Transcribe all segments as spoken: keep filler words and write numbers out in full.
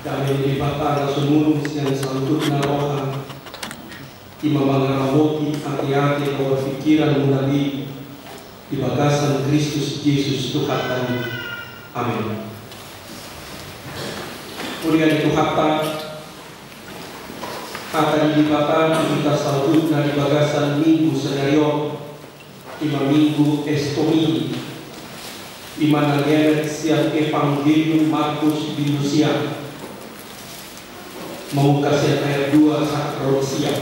Dame ni Debata na sumurung sian saluhutna roha, i ma mangaramoti ateate dohot pingkiranmuna be di bagasan Kristus Jesus Tuhanta i. Amen. Huria ni Tuhanta, hata ni Debata tu hita saluhutna di bagasan Minggu sadari on, i ma Minggu Es Domini, i ma na nienet sian Evangelium Markus bindu sia, mamungka sian ayat dua sahat ro di sia.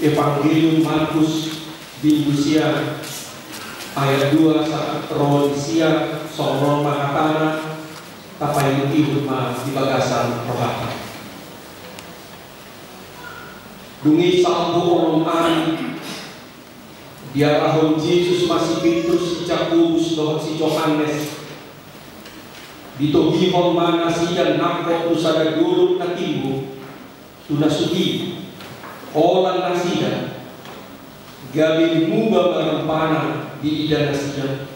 Evangelium Markus bindu sia, ayat dua sahat ro di sia. Songon on ma hatana, tapaihutihut ma di bagasan rohanta. Dung i salpu onom ari, diarahon Jesus ma si Petrus, si Jakobus dohot si Johannes. Ditogihon ma nasida nangkok tu sada dolok na timbo, tu na suhi, holan nasida, gabe muba ma rupana diida nasida.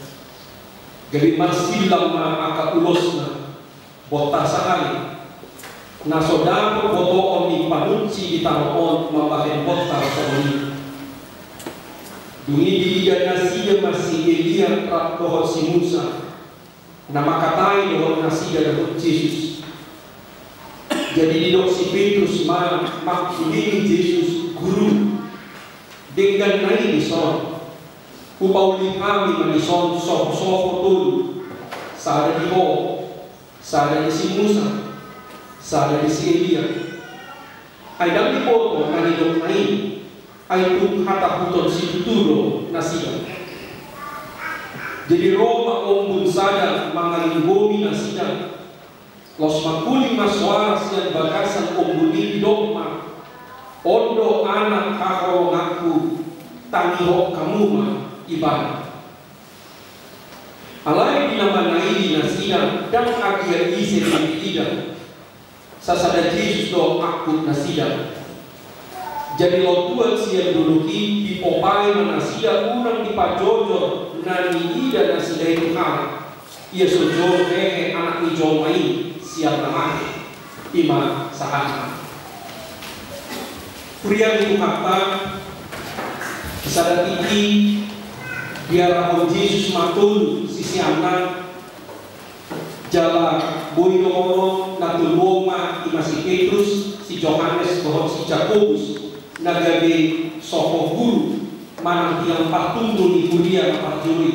Gabe marsillang ma angka ulosna, bontar sahali, na so dapot botoon ni panunsi di tano on mambahen bontar songon i. Dung i diida nasida ma si Elia rap dohot si Musa, na mangkatai dohot nasida dohot Jesus. Jadi didok si Petrus ma mangkulingi Jesus: Guru, denggan nai dison, hupauli hami ma dison sohosoho tolu, sada di Ho, sada di si Musa, sada di si Elia. Ai ndang diboto na nidokna i, ai tung hatahuton situtu do nasida. Jadi ro ma ombun sada mangalinggomi nasida. Laos mangkuling ma soara sian bagasan ombun i, didok ma: On do Anak haholonganku, tangihon hamu ma Ibana. Alai di na mangaili nasida ndang agia ise na diida, sasada Jesus do angkup nasida. Jadi ro tuat sian dolok i, dipopai ma nasida unang dipajojor na niida nasida i tu halak, ia so jolo hehe Anak ni jolma i sian na mate. I ma sahatna. Huria ni Tuhanta, di sada tingki diarahon Jesus ma tolu siseanna, jala boi do hono na tolu on ma, i ma si Petrus, si Johannes dohot si Jakobus, na gabe soho guru manang tiang partumbu ni huria na parjolo i.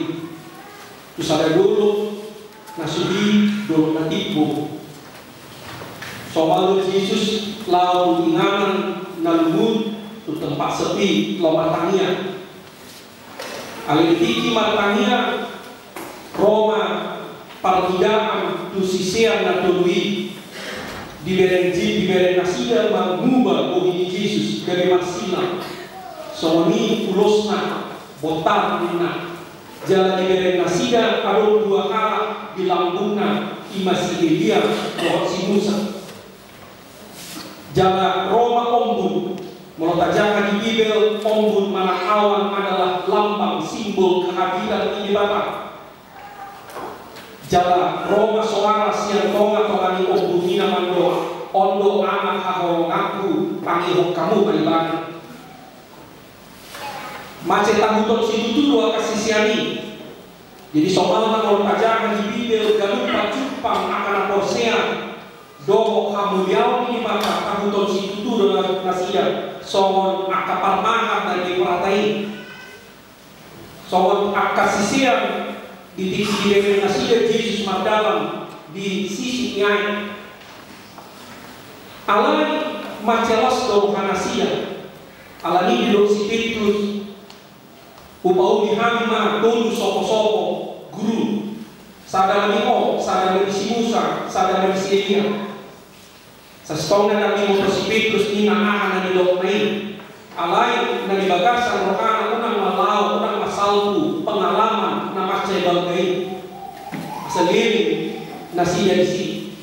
Tu sada dolok na suhi, dolok na timbo. So malo Jesus laho tu inganan na lungun, tu tempat sepi, laho martangiang. Alai di tingki martangiang, ro ma parnidaan tu sisean na tolu i. Dibereng Je-, dibereng nasida ma muba bohi ni Jesus, gabe marsillang. Songon i ulosna, bontar ninna. Jala dibereng nasida adong dua halak di lambungna, i ma si Elia dohot si Musa. Jala ro ma ombun. Molo tajaha di Bibel, ombun manang awan adalah lambang, simbol kehadiran ni Debata. Jala ro ma soara sian tongatonga ni ombun i na mandok: On do Anak haholonganku, tangihon hamu ma Ibana. Mansai tahuton situtu do angka sisean i. Jadi somalna molo tajaha di Bibel, ganup pajumpang angka na porsea dohot hamuliaon ni Debata, tahuton situtu do na-, nasida songon angka parmahan na di Eufrata i. Songon angka sisean di tingki dibereng nasida Jesus mardalan di sisi ni aek. Alai mansai las do roha nasida. Alani i didok si Petrus: Hupauli hami ma tolu soposopo, Guru. Sada ma di Ho, sada ma di si Musa, sada ma di si Elia. Sasintongna ndang diboto si Petrus ninna aha na nidokna i. Alai na di bagasan rohana unang ma laho, unang ma salpu pengalaman na mansai bangga i. Asa leleng nasida disi.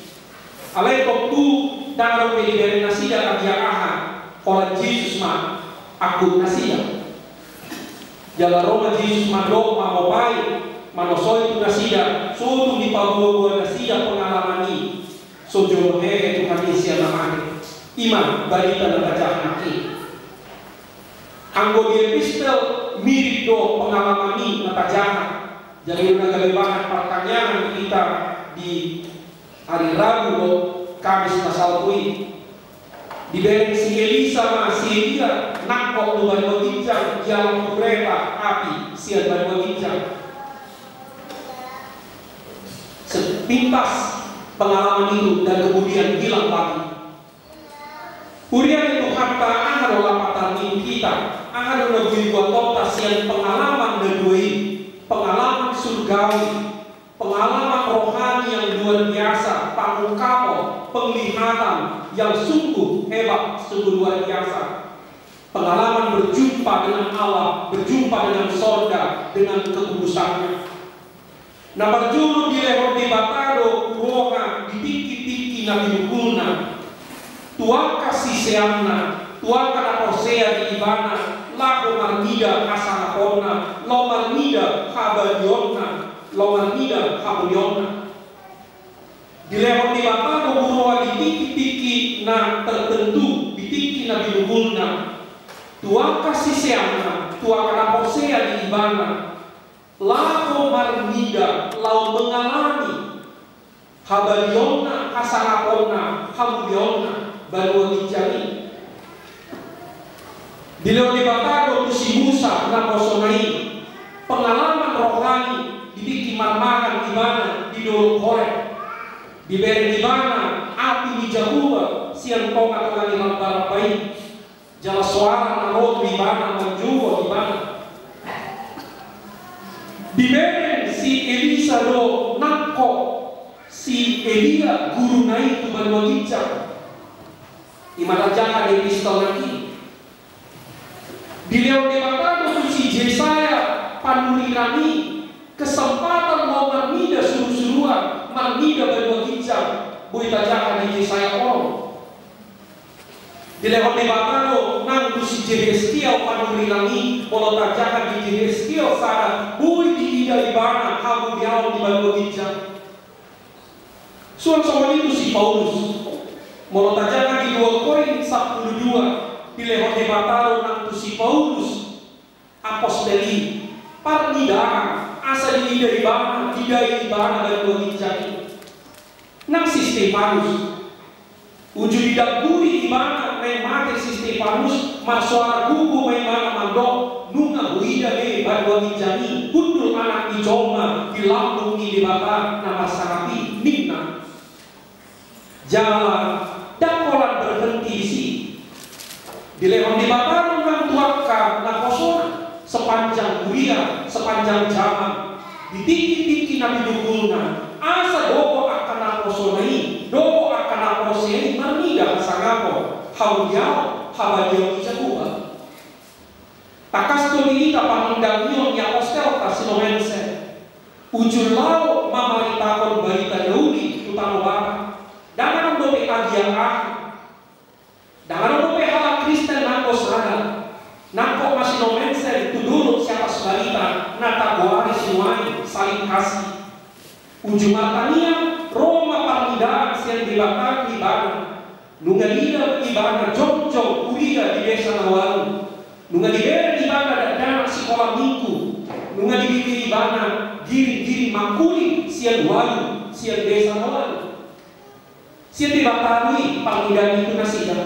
Alai tontu ndang adong be dibereng nasida agia aha, holan Jesus ma angkup nasida. Jala ro ma Jesus mandok, mamopai, manosoi tu nasida, so tung dipaboaboa nasida pengalaman i. So jolo hehe Tuhan i sian na mate. I ma barita na tajaha nangkin. Anggo di epistel, mirip do pengalaman i na tajaha. Jadi na gabe bahan partangiangan hita di ari Rabu dohot Kamis na salpu i. Dibereng si Elisa ma si Elia nangkok tu banua ginjang, dialap tu kereta api sian banua ginjang. Sepintas pengalaman itu dan kemudian hilang lagi. Huria ni Tuhanta, aha do lapatan ni hita? Aha do na boi huboto hita sian pengalaman na dua i? Pengalaman surgawi, pengalaman rohani yang luar biasa, pengungkapon, penglihatan yang sungguh hebat, sungguh luar biasa. Pengalaman berjumpa dengan Allah, berjumpa dengan sorga, dengan kekudusannya. Na parjolo dilehon Debata do huroha di tingki-tingki na binungkulna. Tu angka siseanna, tu angka na porsea di Ibana, laho marnida hasangaponna, laho marnida habadiaonna, laho marnida hamuliaonna. Dilehon Debata do huroha di tingki-tingki na tertentu, di tingki na binungkulna. Tu angka siseanna, tu angka na porsea di Ibana, laho marnida, laho mengalami habadiaonna, hasangaponna, hamuliaonna banua ginjang i. Dilehon Debata do tu si Musa naposona i pengalaman rohani di tingki marmangan ibana di Dolok Horeb. Dibereng ibana api ni Jahowa sian tonga-tonga ni ramba-ramba i. Jala soara na ro tu ibana manjouhon ibana. Dibereng si Elisa do nangkok si Elia guruna i tu banua ginjang. I ma tajaha di epistel nangkin. Dilehon Debata do tu si Jesaya panurirang i kesempatan laho marnida surusuruan, marnida banua ginjang, boi tajaha di Jesaya onom. Dilehon Debata do nang tu si Jeheskiel panurirang i, molo tajaha di Jeheskiel sada, boi diida ibana hamuliaon di banua ginjang. Suang songon i tu si Paulus. Molo tajaha di dua Korint sampulu dua, dilehon Debata do nang tu si Paulus apostel i parnidaan, asa diida ibana, didai ibana banua ginjang i. Nang si Stefanus, uju didagguri ibana naeng mate si Stefanus, marsoara gogo ma ibana mandok, nunga huida be banua ginjang i, hundul Anak ni jolma di lambung ni Debata na marsangap i, ninna. Jala ndang holan berhenti disi. Dilehon Debata do nang tu angka naposona sepanjang huria, sepanjang zaman, di tingki-tingki na binungkulna, asa dohot angka naposona i, dohot angka na porsea i marnida hasangapon, hamuliaon, habadiaon ni Jahowa. Tangkas do di hita pangundangion ni apostelta si Nomensen. Uju laho mamaritahon barita na uli tu tano Batak. Ndang adong dope agia aha. Ndang adong dope halak Kristen nanggo sada. Nangkok ma si Nomensen tu dolok siapas barita na tagoari sinuan i Salingkasi. Uju martangiang, ro ma parnidaan sian Debata tu ibana. Nunga diida ibana jongjong huria di desa na ualu. Nunga dibereng ibana dakdanak sikola minggu. Nunga dibege ibana giring-giring mangkuling sian ualu, sian desa na ualu. Sian Debata do i parnidaan i tu nasida.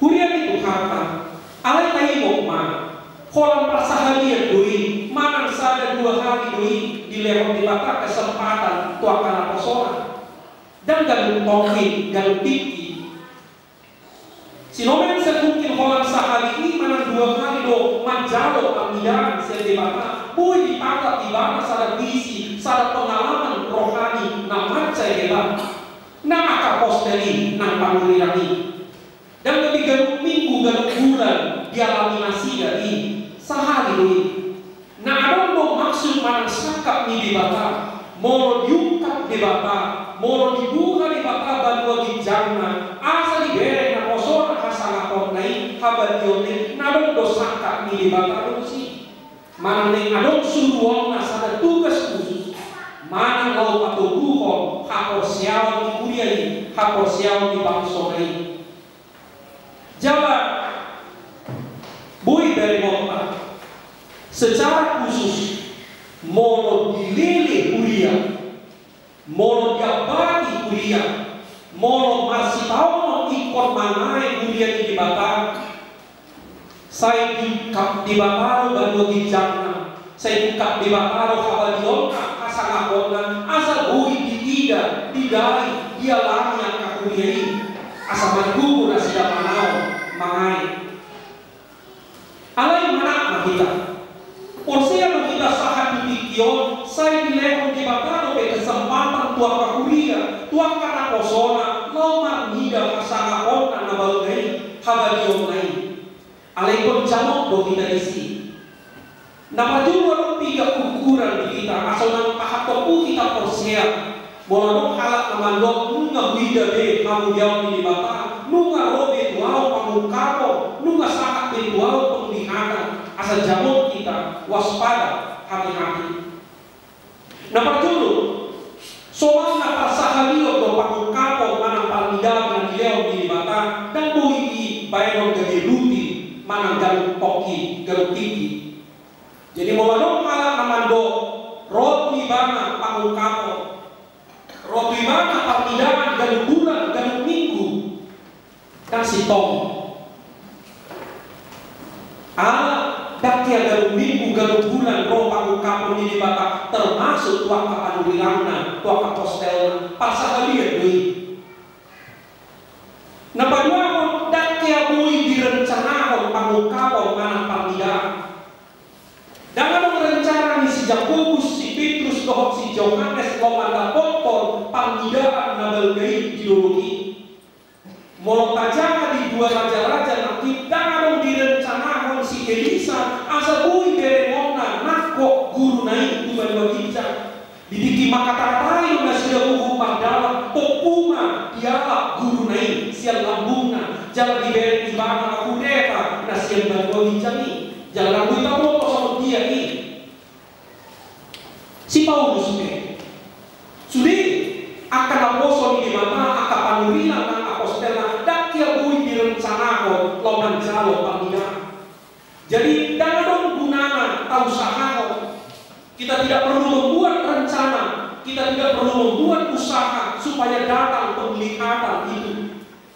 Huria ni Tuhanta, alai taingot ma, holan parsahalian do i, manang sada dua hali do i dilehon Debata kesempatan tu angka naposona. Ndang ganup tongkin, ganup tingki. Si Nomensen mungkin holan sahali i manang dua hali do manjalo parnidaan sian Debata, boi ditatap ibana sada visi, sada pengalaman rohani na mansai hebat. Nang angka apostel i, nang panurirang i. Ndang gabe ganup minggu, ganup bulan dialami nasida i, sahali do i. Na adong do maksud manang sangkap ni Debata, molo diungkap Debata, molo dibuha Debata banua ginjangna, asa dibereng naposona hasangaponna i, habadiaonna i, na adong do sangkap ni Debata do disi. Manang naeng adong suruonna sada tugas khusus, manang laho patoguhon haporseaon. haporseaon di kuria i, haporseaon di bangsona i. Jala boi berengonta secara khusus, molo dilele huria, molo diambati huria, molo marsitaonon ingkon mangae huria ni Debata, sai diungkap Debata do banua ginjangna, sai diungkap Debata do habadiaonna, hasangaponna, asa boi diida, didai, dialami angka huria i, asa margogo nasida manaon, mangae. Alai manat ma hita. Porsea do hita sahat di tingki on, sai dilehon Debata dope kesempatan tu angka huria, tu angka naposona, laho marnida hasangaponna na balga i, habadiaonna i. Alai ingkon jamot do hita disi. Na parjolo adong piga ukuran di hita, asa unang pahatop hita porsea. Molo adong halak na mandok, nunga huida be hamuliaon ni Debata, nunga ro be tu ahu pangungkapon, nunga sahat be tu ahu penglihatan, asa jamot hita, waspada, hati-hati. Na parjolo, somalna parsahalion do pangungkapon manang parnidaan na nilehon ni Debata, ndang boi dibaenon gabe rutin manang ganup pongki, ganup tingki. Jadi molo adong halak na mandok, ro tu ibana pangungkapon, ro tu ibana parnidaan ganup bulan, ganup minggu, ndang sintong. Ala ndang hea ganup minggu, ganup bulan ro pangungkapon ni Debata, termasuk tu angka panurirangna, tu angka apostelna, parsahalion do i. Na paduahon, ndang hea boi direncanahon pangungkapon manang parnidaan. Ndang adong rencana ni si Jakobus, si Petrus dohot si Johannes laho mandapothon parnidaan na balga i di dolok i. Molo tajaha di dua Raja-raja nangkin, ndang adong direncanahon si Elisa asa boi berengonna nangkok guruna i tu banua ginjang. Di tingki mangkatakatai do nasida huhut mardalan, tompu ma dialap guruna i sian lambungna, jala dibereng ibana ma kudeta na sian banua ginjang i. Jala ndang boi taboto songon dia i si Paulus pe. Sude angka naposo ni Debata, angka panurirang nang apostelna, ndang hea boi direncanahon laho manjalo parnidaan. Jadi, ndang adong gunana tausahahon. Kita tidak perlu membuat rencana, kita tidak perlu membuat usaha supaya datang penglihatan itu.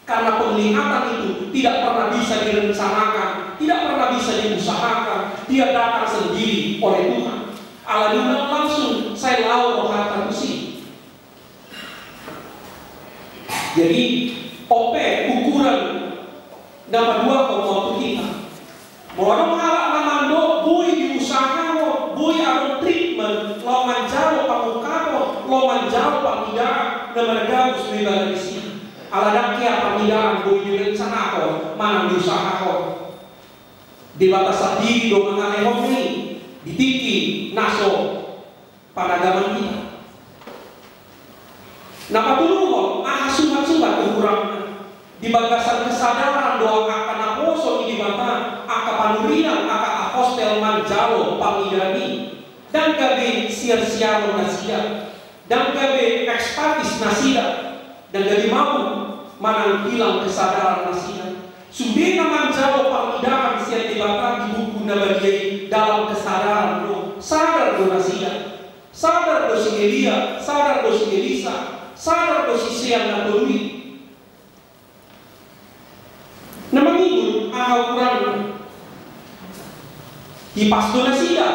Karena penglihatan itu tidak pernah bisa direncanakan, tidak pernah bisa diusahakan, dia datang sendiri oleh Tuhan. Alani i unang langsung sai laho rohanta tusi. Jadi, on pe ukuran na paduahon ma tu hita. Molo adong halak na mandok, boi diusahahon, boi adong treatment, laho manjalo pangungkapon, laho manjalo parnidaan, na margabus do ibana disi. Ala ndang hea parnidaan boi direncanahon manang diusahahon. Debata sandiri do mangalehon i di tingki na so panagaman hita. Na patoluhon, aha suhat-suhat ukuranna? Di bagasan kesadaran do angka naposo ni Debata, angka panurirang, angka apostel manjalo parnidaan i. Ndang gabe siar-siaron nasida, ndang gabe ekstatis nasida, ndang gabe mabuk, manang hilang kesadaran nasida. Sude na manjalo parnidaan sian Debata di buku na badia i dalam kesadaran do, sadar do nasida. Sadar do si Elia, sadar do si Elisa, sadar do sisean na tolu i. Na mangihut, aha ukuranna? Hipas do nasida,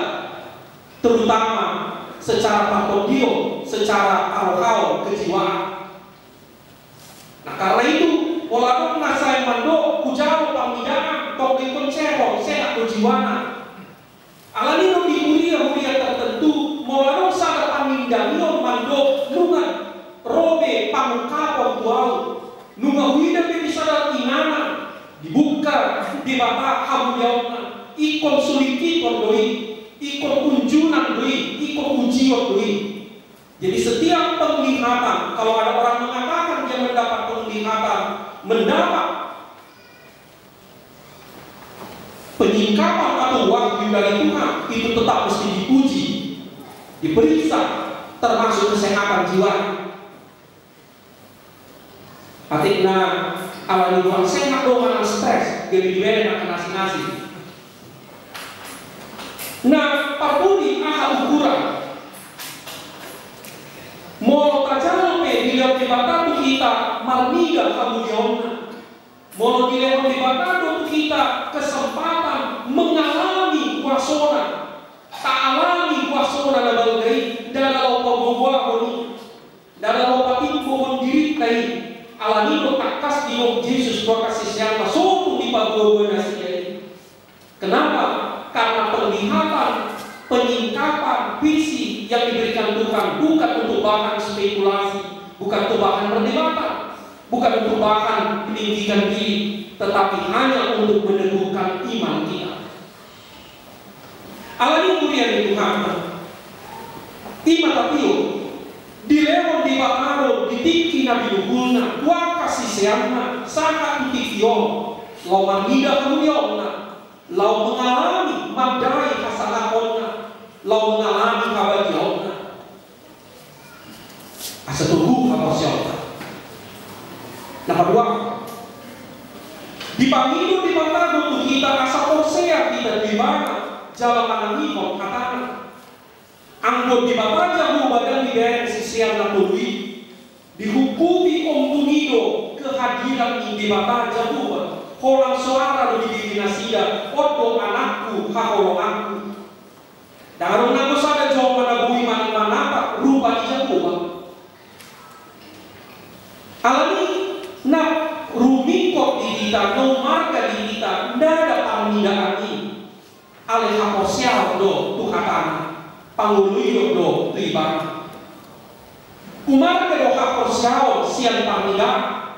terutama secara partondion, secara harohaon, kejiwaan. Nah, karena itu, molo adong na sai mandok, hujalo parnidaan, tong do ingkon sehat, sehat do jiwana. Alani i do di huria-huria tertentu, molo adong sada panindangion mandok, nunga ro be pangungkapon tu ahu, nunga huida be di sada inganan, dibuka Debata hamuliaonna, ingkon sulikiton do i, ingkon unjunan do i, ingkon ujion do i. Jadi, setiap penglihatan, kalau ada orang mengatakan dia mendapat penglihatan, mendapat penyingkapan atau wahyu dari Tuhan, itu tetap mesti diuji, diperiksa, termasuk kesehatan jiwa. Atik na ala ni buang sehat do manang stres, gabe dibere na kanasi-nasi. Na parpudi aha ukuran? Molo tajalo pe dilehon Debata tu hita marnida hamuliaonna. Molo dilehon Debata do tu hita kesempatan mengalami kuasona, taalami kuasona na balga i, ndada laho paboaboahon i. Ndada laho patimbohon dirinta i, ala ni do tangkas didok Jesus tu angka siseanna, so tung dipaboaboa nasida i. Kenapa? Karena penglihatan, penyingkapan, visi yang diberikan Tuhan bukan untuk bahan spekulasi, bukan untuk bahan perdebatan, bukan untuk bahan peninggikan diri, tetapi hanya untuk meneguhkan iman kita. Ala ni i, huria ni Tuhanta, i ma tapion, dilehon Debata do di tingki na binuhulna tu angka siseanna sahat tu tingki on, laho marnida hamuliaonna, laho mengalami mandai hasangaponna, laho mengalami habagiaonna. Asa togu haporseaonta. Na paduahon, dipangido Debata do tu hita asa porsea hita tu Ibana jala manangihon hatana. Anggo Debata Jahowa ndang dibereng sisean na tolu i, dihungkupi Ompung i do kehadiran ni Debata Jahowa, holan soara do dibege nasida, on do Anakku haholonganku. Ndang adong nanggo sada jolma na boi man-, manatap rupa ni Jahowa. Ala ni i, na rumingkot di hita, na umarga di hita, ndada parnidaan i. Alai haporseaon do tu hatana, pangoloion do tu Ibana. Umarga do haporseaon sian parnidaan,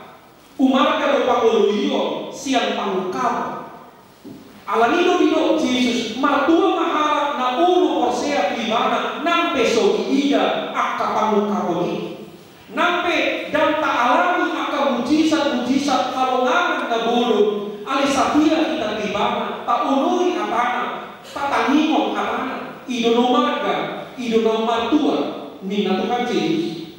umarga do pangoloion sian pangungkapon. Ala ni i do didok Jesus, martua ma halak na olo porsea tu Ibana nang pe so diida angka pangungkapon i. Nang pe ndang taalami angka mujizat-mujizat halongangan na bolon, alai satia hita tu Ibana, taoloi hatana, tatangihon hatana, i do na umarga, i do na martua, ninna Tuhan Jesus.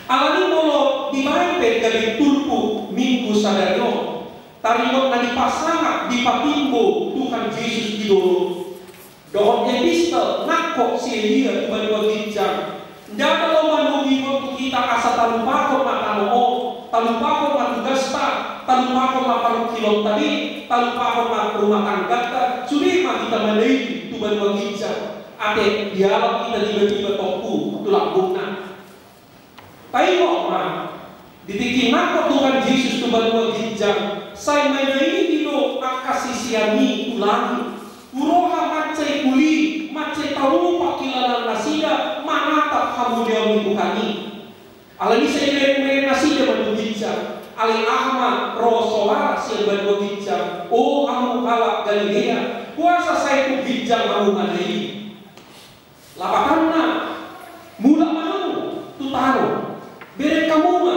Ala ni i, molo dibaen pe gabe turpuk Minggu sadari on, taringot na dipasangap, dipatimbo Tuhan Jesus di dolok dohot epistel nangkok si Elia tu banua ginjang, ndada laho manogihon tu hita asa talupahon ma tano on, talupahon ma tugasta, talupahon ma parungkilonta be, talupahon ma rumah tangganta, sude ma hita madaidi tu banua ginjang, ate dialap hita tiba-tiba tompu tu lambungna. Taingot ma, di tingki nangkok Tuhan Jesus tu banua ginjang, sai manaidi do angka sisean i tu langit. Tu roha mansai uli, mansai tarupa kilalaannasida manatap hamuliaon ni Tuhan i. Ala ni i sai dibereng-bereng nasida ma tu ginjang. Alai aha ma ro soara sian banua ginjang, "O hamu halak Galilea, boasa sai tu ginjang hamu manaidi?" Lapatanna, mulak ma hamu tu tano, bereng hamu ma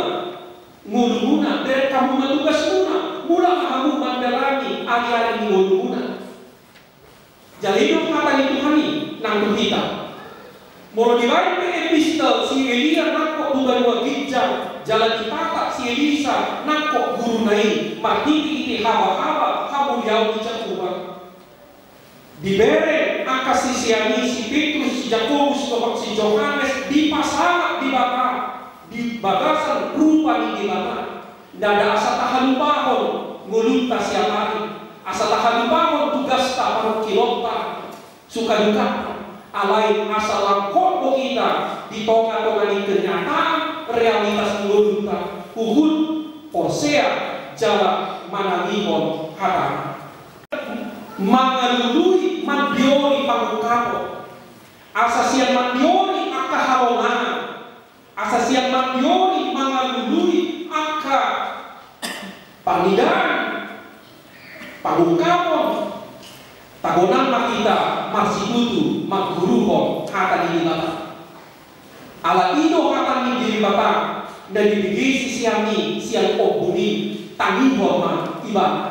ngolumuna, bereng hamu ma tugasmuna, mulak ma hamu mandalani ari-ari ni ngolumuna. Jala i do hata ni Tuhan i nang tu hita. Molo dibaen pe epistel si Elia nangkok tu banua ginjang, jala ditatap si Elisa nangkok guruna i, marhite-hite haba-haba hamuliaon ni Jahowa. Dibereng angka sisean i, si Petrus, si Jakobus dohot si Johannes, dipasangap Debata di bagasan rupa ni Debata. Ndada asa tahalupahon ngolunta siapari, asa tahalupahon tugasta parungkilonta, sukadukanta, alai asa lam hot do hita di tonga-tonga ni kenyataan realitas ni ngolunta, huhut porsea jala manangihon hatana. Mangalului mandiori pangungkapon. Asa sian mandiori angka halongangan, asa sian mandiori mangalului angka parnidaan, pangungkapon, tagonan ma hita marsitutu mangguruhon hata ni Debata. Ala i do hata ni Debata na dibege sisean i sian ombun i, tangihon ma Ibana.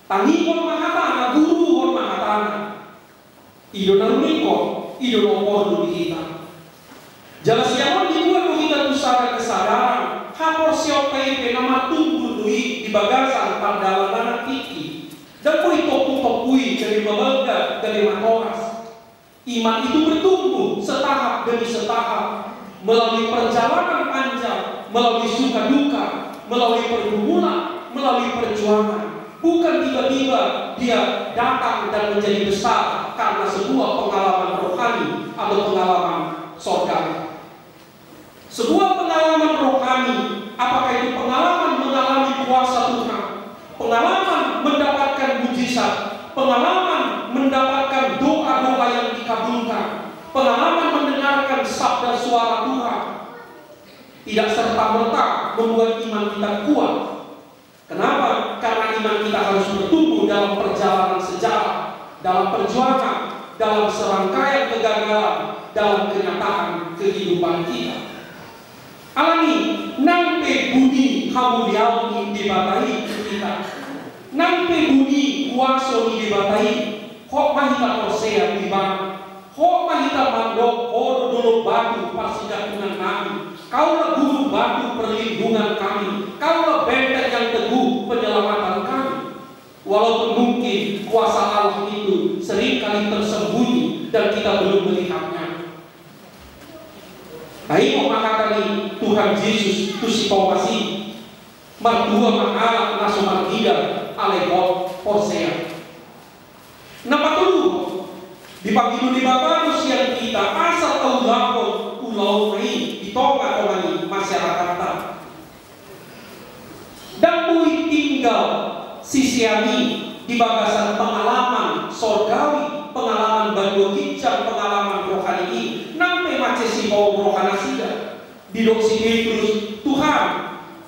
Tangihon ma hatana, guruhon ma hatana. I do na rumingkot, i do na porlu di hita. Jala sian on dibuat do hita tu sada kesadaran, haporseaonta bagasan pardalanan tingki. Ndang boi tompu-tompu i gabe mabangga, gabe matoras. Iman itu bertumbuh setahap demi setahap, melalui perjalanan panjang, melalui suka duka, melalui pergumulan, melalui perjuangan. Bukan tiba-tiba dia datang dan menjadi besar karena sebuah pengalaman rohani atau pengalaman sorgawi. Sebuah pengalaman rohani, apakah itu pengalaman mengalami kuasa Tuhan, pengalaman mendapatkan mujizat, pengalaman mendapatkan doa-doa yang dikabulkan, pengalaman mendengarkan sabda suara Tuhan, tidak serta-merta membuat iman kita kuat. Kenapa? Karena iman kita harus bertumbuh dalam perjalanan sejarah, dalam perjuangan, dalam serangkaian kegagalan, dalam kenyataan kehidupan kita. Alani, nang pe buni hamuliaon ni Debata i tu hita, nang pe buni kuaso ni Debata i, hot ma hita porsea tu Ibana. Hot ma hita mandok, Ho do dolok batu parsigantungan nami, Kaulah gunung batu perlindungan kami, Kaulah benteng yang teguh penyelamatan kami. Walaupun mungkin kuasa Allah itu seringkali tersembunyi dan kita belum melihatnya. Ai, ima hata ni Tuhan Jesus tu si Tomas i, martua ma halak na so marnida alai hot porsea. Na patoluhon, dipangido Debata do sian hita asa taulahon ulaonna i di tonga-tonga ni masyarakatta. Ndang boi tinggal sisean i di bagasan pengalaman sorgawi, pengalaman banua ginjang, pengalaman rohani i, nang pe mansai sipaon roha nasida. Didok si Petrus, Tuhan,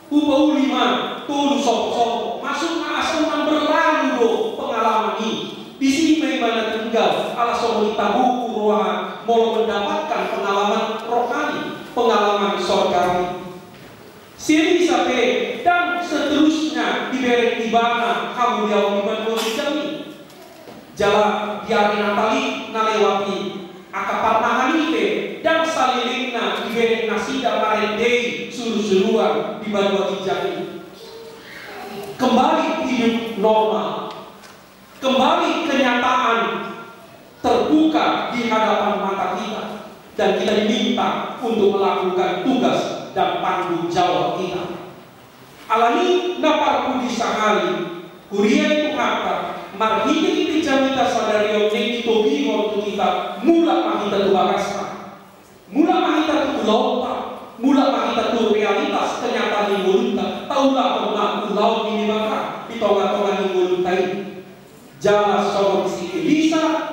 hupauli ma tolu sopo-sopo, maksudna asa unang berlalu do pengalaman i. Disi ma ibana tinggal, ala songon i tabuku roha molo mendapatkan pengalaman rohani, pengalaman sorgawi. Si Elisa pe ndang seterusnya dibereng ibana hamuliaon di banua ginjang i. Jala di ari Natal i na lewat i, angka parmahan i pe ndang salelengna dibereng nasida marende i suru-suruan di banua ginjang i. Kembali hidup normal, kembali kenyataan terbuka di hadapan mata kita, dan kita diminta untuk melakukan tugas dan tanggung jawab kita. Alani na parpudi sahali, huria ni Tuhanta, marhite-hite jamita sadari on naeng ditogihon tu hita, mulak ma hita tu bagasta. Mulak ma hita tu ulaonta, mulak ma hita tu realitas kenyataan ni ngolunta, taulahon ma ulaon ni Debata di tonga-tonga ni ngolunta i. Jala songon si Elisa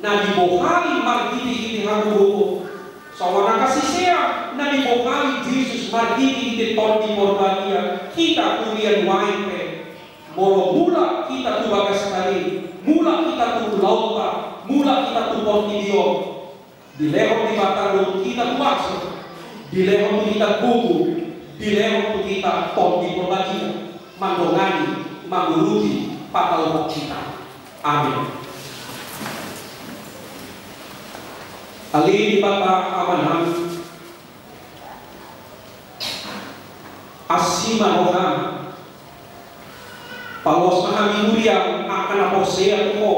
na dibohali marhite-hite hagogoon, songon angka sisean na dibohali Jesus marhite-hite Tondi Porbadia, hita huria nuaeng pe, molo mulak hita tu bagasta i, mulak hita tu ulaonta, mulak hita tu portibi on, dilehon Debata do tu hita kuaso, dilehon tu hita gogo, dilehon tu hita Tondi Porbadia, mandongani, mangurupi, patauhon hita. Amin. Ale Debata Amanami, asi ma roham, paloas ma hami huriam angka na porsea tu Ho.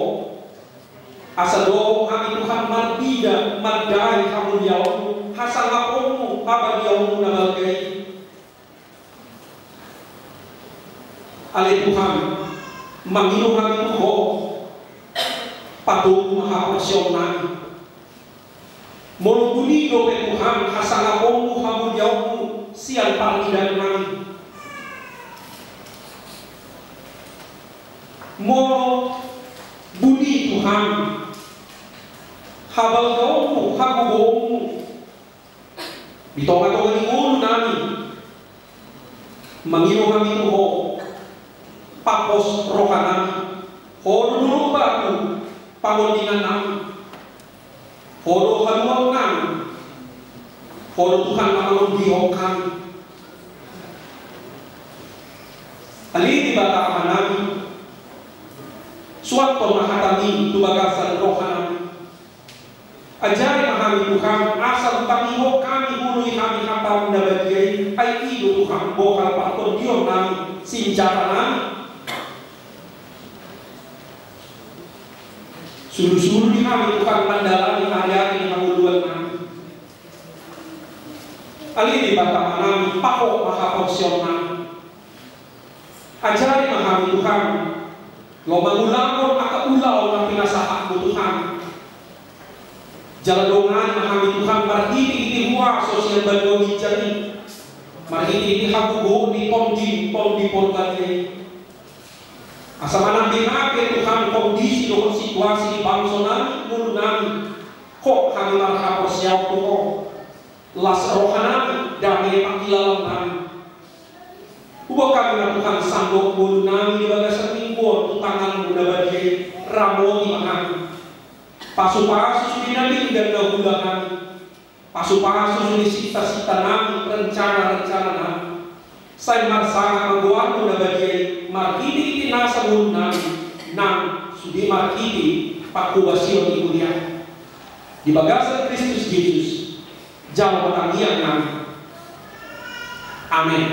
Asa dohot hami Tuhan marnida mandai hamuliaonmu, hasangaponmu, habagiaonmu na balga i. Ale Tuhan, mangido hami tu Ho, patogu ma haporseaonnami. Molo buni dope Tuhan hasangaponmu, hamuliaonmu sian parnidaannami. Molo buni Tuhan habalgaonmu, hagogoonmu di tonga-tonga ni ngolunami, mangido hami tu Ho, papos rohanami. Ho do dolok batu pangondingannami. Ho do haluaonnami. Ho do Tuhan na mangondihon hami. Ale Debata Amanami, suanhon ma hatami tu bagasan rohanami. Ajari ma hami Tuhan, asa hutangihon hami, huoloi hami hatam na badia i, Ai i do Tuhan bohal partondion nami, sinjata nami. Sulusulu di hami Tuhan mandalani ari-ari ni hangoluan nami. Ale Debata Ama nami, pahot ma haporseaon nami. Ajari ma hami Tuhan, laho mangulahon angka ulaon na pinasahatmu Tuhan. Jala dongani ma hami Tuhan marhite-hite huaso sian banua ginjang i, marhite-hite hagogoon ni Tondi, Tondi Porbadia i. Asa manang di na pe Tuhan kondisi dohot situasi ni bangso nami, ngolu nami, hot hami marhaporseaon tu Ho. Las roha nami, dame pangkilalaan nami. Uba hami ma Tuhan sandok ngolu nami di bagasan minggu on tu tanganmu na badia i, ramoti ma hami. Pasu-pasu sude na denggan na huula hami. Pasu-pasu sude sinta-sinta nami, rencana-rencana nami. Sai marsangap ma goarmu na badia i, marhite-hite nasa ngolu nami, nang sude marhite pangkobasion ni huria. Di bagasan Kristus Jesus, jalo ma tangiang nami. Amen.